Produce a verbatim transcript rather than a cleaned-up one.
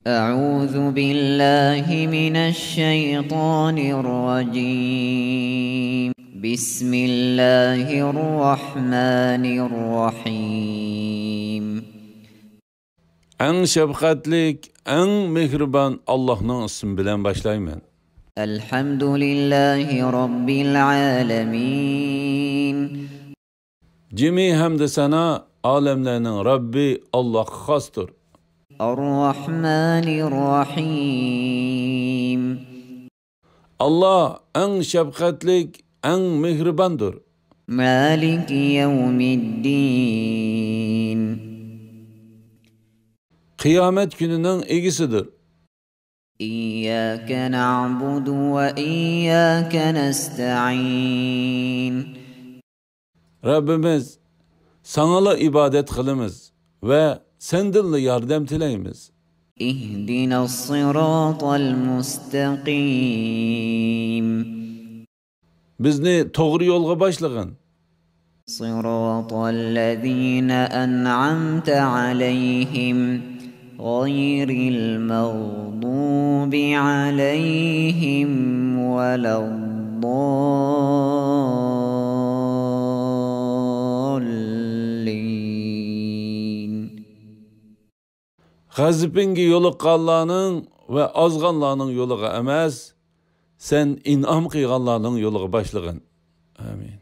أعوذ بالله من الشيطان الرجيم. بسم الله الرحمن الرحيم. ئەڭ شەپقەتلىك، ئەڭ مېھرىبان ئاللاھنىڭ ئىسمى بىلەن باشلايمەن. الحمد لله رب العالمين. جىمى ھەمدە سانا ئالەملەرنىڭ رەببى ئاللاھقا خاستۇر. الرحمن الرحيم. ئاللاھ ئەڭ شەپقەتلىك، ئەڭ مېھرىباندۇر. مالك يوم الدين. قىيامەت كۈنىنىڭ ئىگىسىدۇر. إياك نعبد وإياك نستعين. رەببىمىز، ساڭىلا ئىبادەت قىلىمىز ۋە سەندىنلا ياردەم تىلەيمىز. اهدنا الصراط المستقيم. بىزنى توغرا يولغا باشلىغىن. صراط الذين أنعمت عليهم غير المغضوب عليهم ولا الضالين. غەزىپىڭگە يولۇققانلارنىڭ ۋە ئازغانلارنىڭ يولىغا ئەمەس، سەن ئىنئام قىلغانلارنىڭ يولىغا باشلىغىن. ئامىن.